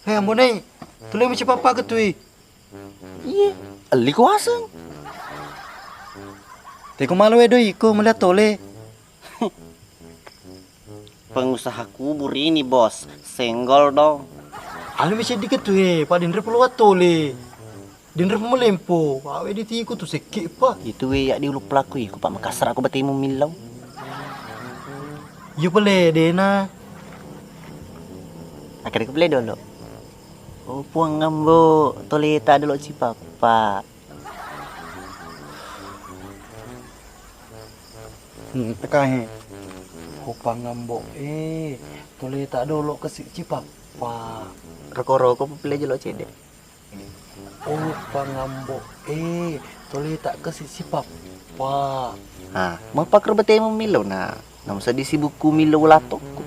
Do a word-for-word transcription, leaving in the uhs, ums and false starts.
He, Ambo Nai, tole mecce pappa ketui. Iye, elli ko aseng. Teko malo we doi ko melihat tole. Pengusaha kubur ini, Bos. Senggol dong. Anu mecce diketui, Pak, denre perlu tole. Denre pemelempo, awe di tiku tu sekke, Pak. Itu we ya di ulu pelaku iku, Pak, Makassar aku batemu millau. Iya pale dena. Akhirnya aku pale dulu. Oh, Puang Ambo, tole ta dulu cipapa. Hmm, tekahe. Oh, Puang Ambo, eh, tole ta dulu ke si cipapa. Roko-roko pale jelo cede. Oh, Puang Ambo, eh, tole ta ke si cipapa. Ha, mau pakro batemu millau na. Namu seddi sibukku millau latokku.